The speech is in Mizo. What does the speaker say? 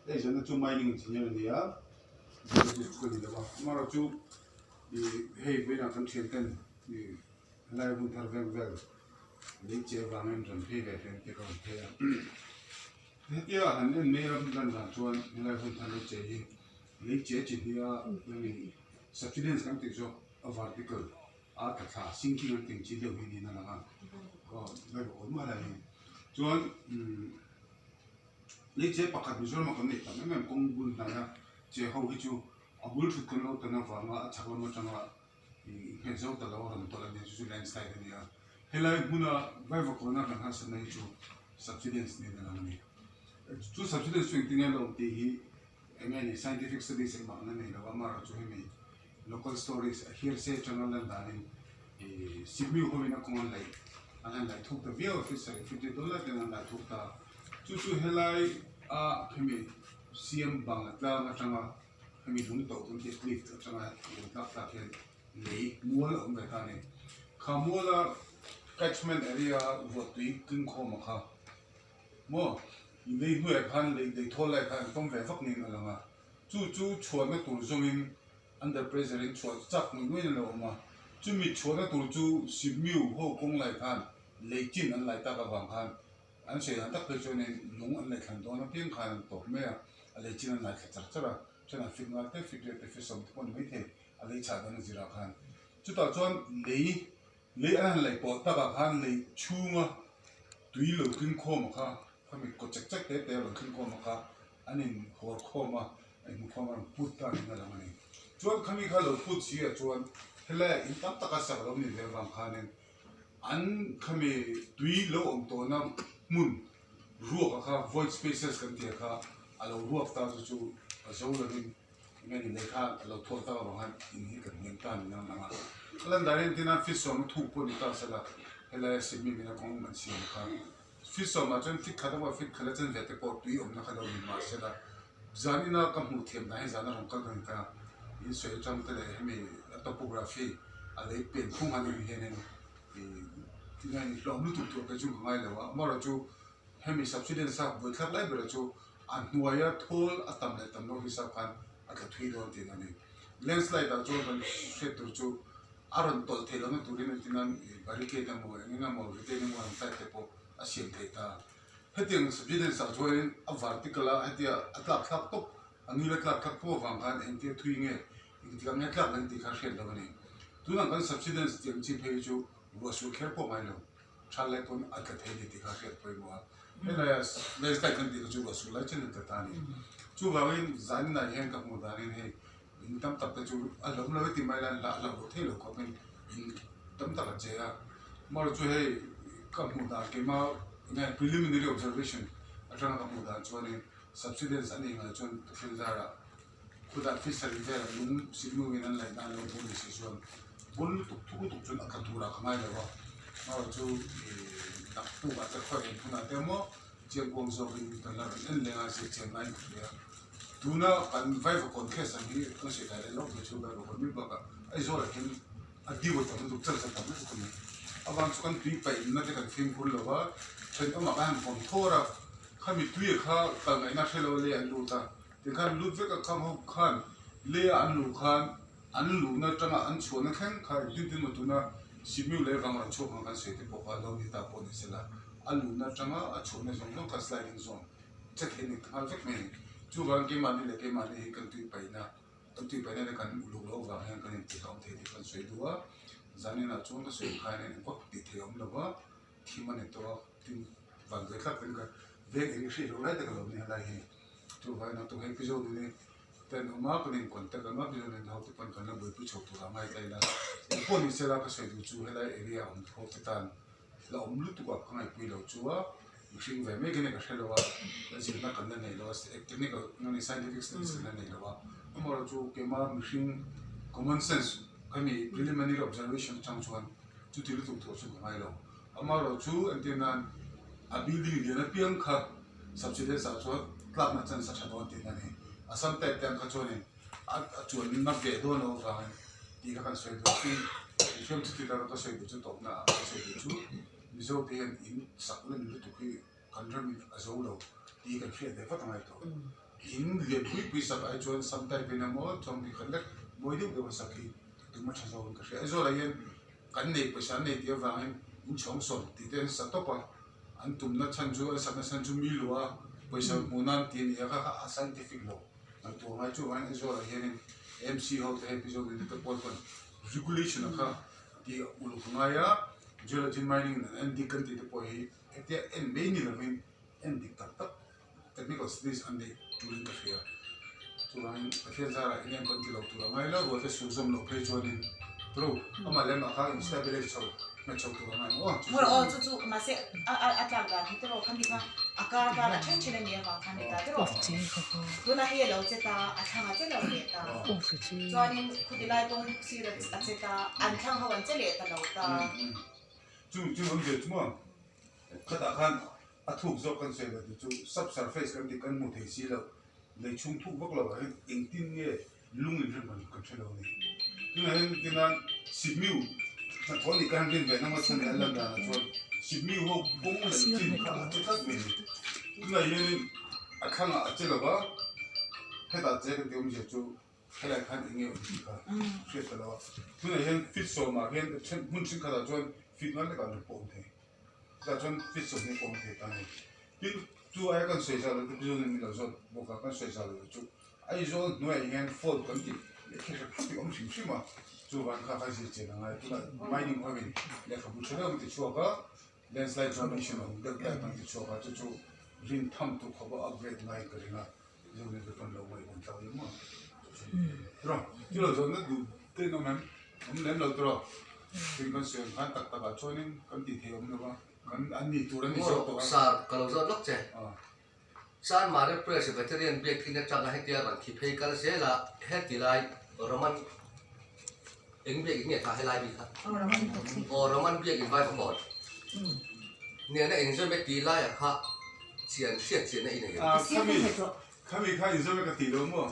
Eizawnna chu mining engineer a ni a, geologist chu ka ni lo a, amaherawhchu ih hei vawiinah kan thian ten ih helai hun thar veng vel lei che avangin rawn phei ve te te ka rawn phei a, hetia han en mai ram lan dan chuan helai hun thar lei che hi lei che chi hnia hemi subsidence kan tih zawk a vertical a tla thla sinking an tih ang chi deuh hi niin a lang a, aw vaivakawn mah lai hi chuan umm. Lei che pakhat Mizoram a kan neih tam em em kawng bul hnaia che ho hi chu a bul thut kan lo tan avanga a chhak lam atanga nghet zo ta lo a rawn tawlh a nia chu chu landslide a ni a. Helai hmuna Vaivakawna kan harsatna hi chu subsidence niin a lang a ni. Chu subsidence chu engtin nge a lo awm tih hi eng nge ni scientific studies engmah an la nei lo a, amaherawhchu hemi local stories a hearsay atanga lan danin ih Sipmiu hovin a kawng an laih an han laih thuk ta viau a fishery fifty dollar ten an laih thuk ta chu chu helai a hemi siam bang tlang atanga hemi lung tawh kan tih cliff atanga lung tlak tlak hian lei mual a awm ve ta a ni kha muala catchment area vuah tui tling khawm a kha maw lei hnuaiah khan lei lei thawl lai khan an tawm ve vak niin a lang a chu chu chhuahna tur zawngin under pressure in chhuah chak ngei ngei in a lo awm a, chumi chhuahna tur chu Sipmiu ho kawng lai khan lei chin an lai tak avang khan an sawi dan tak phei chuanin lung an lei thlan dawn apiang khan an tawp mai a, a lei chin an lai thla char char a, then an fit ngal te fit riat te fit sawm te pawh a ni maithei a lei chhah dan a zirah khan. Chutah chuan lei lei an han lei pawh takah khan lei chhunga tui lo tling khawm a kha khami kaw chek chek te te a lo tling khawm a kha an in hawr khawm a, a inhmu khawm a rawn put ta niin a lang a ni. Chuan khami kha lo put si ah chuan helaiah in tam taka sak lo ni ve avang khanin an khami tui lo awm tawhna hmun ruak a kha void spaces kan tih a kha a lo ruak ta chu chu a zo lovin enge ni lei kha a lo thawl tak avang khan in hi kan hniam ta niin a lang a. A lan dan entir nan fish sawm a thuk pawh ni ta sela helaiah cement in a kawng an siam kha Fit sawmah chuan fit khat emaw fit khat a chen ve te pawh tui awmna kha lo ni mahsela zan ina ka hmuh thiam dan hi zan a rawn kal ka ni ta in sawi atang te leh hemi a topography a lei pen phung han en hianin ih tinge ni hlawm lutuk tur phei chu ka ngai lo a amaherawh chu hemi subsidence a buaithlak lai berah chu a hnuaia thawl a tam leh tam lo hisap khan a tla thui dawn tih a ni landslide ah chuan kan hriat tur chu A rawn tawlh theih lohna turin engtin an barricade emaw eng eng emaw retaining wall ang type te pawh a siam theih ta. Hetiang subsidence ah chuanin a vertical a hetia a tlak thlak tawp a ngil a tlak thlak pawh avang khan engtia thui nge engtik ang nge tlak leh tih kha hriat loh a ni. Tunah kan subsidence tih ang chi phei hi chu ruah sur kher pawh ngai lo tha lai pawn a tla thei a ni tih kha hriat pawimawh a. Helaia landslide kan tih kha chu ruah sur lai chen a tla ta a ni. Chuvangin zaninah hian ka hmuh danin hei In tam tak te chu a hlawm lo e ti mai la, a hlauh loh theih loh khawp in in tam tak a che a. Amaherawhchu chu hei ka hmuh dan keimah enge preliminary observation atanga ka hmuh dan chuanin subsidence a nih ngai chuan Pathian zarah khutah fishery velah lung siknu in an laih nan lo bul ni si chuan bul lutuk thuk lutuk chuan a tla turah ka ngai lo a. Amaherawhchu chu ih naktukah te khawi eng hunah te emaw chiangkuang zawkin kan la rawn en leng a zirchian laiin ka hria. Tuna kan Vaivakawn case ang hi kan sawi dai leh lawk ve chu Vaivakawn mi bakah Aizawl ah hian a due a tam lutuk chance a tam lutuk a ni. Avang chu kan tui paihna te kan fimkhur lo va, thenawmah kan han kawm thawr a, khami tui a kha kal ngaihna hre lo lei an lut a, tikhan lut vek a kham ho khan lei a an luh khan an luhna atanga an chhuahna thleng kha engtin tin maw tuna Simiu leh vang rawn chhuak ang kan sawi te pawh kha lo ni ta pawh ni sela a luhna atanga a chhuahna zawng zawng kha sliding zone che thei ni nghal vek mai a ni. Chuvangin keimahni leh keimahni hi kan tui paihna, kan tui paihna leh kan uluk loh vang hian kan intihhlauhawm thei tih kan sawi duh a, zaninah chuan ka sawi kha hian engvak tih thei a awm lo va, thim a ni tawh a, tin van ve thlak in ka veng eng hrih loh lai te ka lo ni helai hi. Chuvangin a tuk hei Pi Zonuni ten awm a, kan in contact ang a, Pi Zonuni ho te pawn kan la buaipui chho tur a ngai ta ila, engpawh ni sela ka sawi duh chu helai area awm ho te tan la awm lutuk a ka ngaihpui lo chu a mihring ve mai khin ka hre lo a ka zirna kan la nei lo a technical nge scientific studies kan la nei lo a amaherawh chu keima mihring common sense khami preliminary observation atang chuan chuti lutuk tur chu ka ngai lo amaherawh chu entir nan a building lian apiang kha subsidence ah chuan tlakna chance a tha dawn tihna a ni assam type te ang kha chuanin a chuan na ve dawn loh avangin tih kha kan sawi duh chu infiam chu tih laka ka sawi duh chu tawpna ah ka sawi duh chu Mizo te hian in sak len lutuk hi kan ram in a zo lo tih kan hriat ve vat a ngai tawh. In lian pui pui sak ai chuan sam type in emaw chawng hnih khat lek mawi deuh deuh a sak hi tum a tha zawk in ka hria. Aizawl ah hian kan nei pawisa an nei tih avangin in chhawng sawm tih te an sa tawp a, an tumna chhan chu an sakna chhan chu mi luah a pawisa hmuh nan tih a ni a kha kha a scientific lo ngaihtuah ngai chuvangin Aizawl ah hianin MC ho te hei Pi Zorin te pawl pawn regulation a kha tih uluk ngai a, geology mining in an en dik kan tih te pawh hi hetia en mai ni lovin en dik tak tak Technical studies an neih tulin ka hria. Chuvangin Pathian zarah eng em kan ti lo tur a ngai lo, rualte sur zawm loh phei chuanin tro amah leh amah kha instabilate chho hmet chho tur a ngai maw? Chu Hmur aw chu chu mahse a a a tlak dan hi tiraw khami kha a kar kar a then then a nih avang khan ni ta tiraw tunah hei a lo che ta a thlang a che lo leh ta chuanin khuti lai kawng sir a che ta an thlang ho an che leh ta lo ta. Chu chu awm ve chu maw khatah khan A thuk zawk kan sawi loh chu sub surface kan tih kan hmuh thei si loh, lei chhung thuk vak loh ah hian engtin nge lung in rem kan hre lo a ni. Tunah hian tina Sipmiu hnathawh nih ka han rin ve na ngawt chhan leh a lan danah chuan Sipmiu ho kawng leh chin kha a che tlat mai a ni. Tunah hianin a thlangah a che lo va, hetah che kan tih awmzia chu helai khan eng nge awm tih kha hriat ta lo a. Tunah hian feet sawmah hian hmun thenkhatah chuan feet ngan lekah an rawn pawh awm thei. Chutah chuan fit sawmhnih pawh awm thei ta a ni. Tin, chu aia kan sawi zah loh chu Mizo nen min lo zawt bawk a, kan sawi zah loh chu Aizawl hnuaiah hian fault kan tih lehkha hre phut hi a awm hrim hrim a, chuvang kha kha zir chian a ngai. Tunah mining hoin lehkhabu tha deuh an ti chhuak a, landslide formation a awm deuh deuh an ti chhuak a, chu chu rin tham tur khawpa upgrade ngai ka ring a, Mizo nen te pawn lo ngaihven tlang em a. Tiraw, chu lo zawhna duh te an awm em? Awm lem lo tiraw? Tin kan sawi ang khan tak takah chuanin kan tih theih awm lo va, kan an nih tur an ni zawk tawh a. Sir, ka lo zawt lawk che. Sanmari Presbyterian biakinn atanga hetia rawn thi phei kal zel a, heti lai Roman eng biakinn nge kha helai bik kha? Aw Roman biakinn vai pakawt nena inzawm e tih laiah kha chian hriat chianna i nei em? Khami, khami kha inzawm e ka tih lo maw?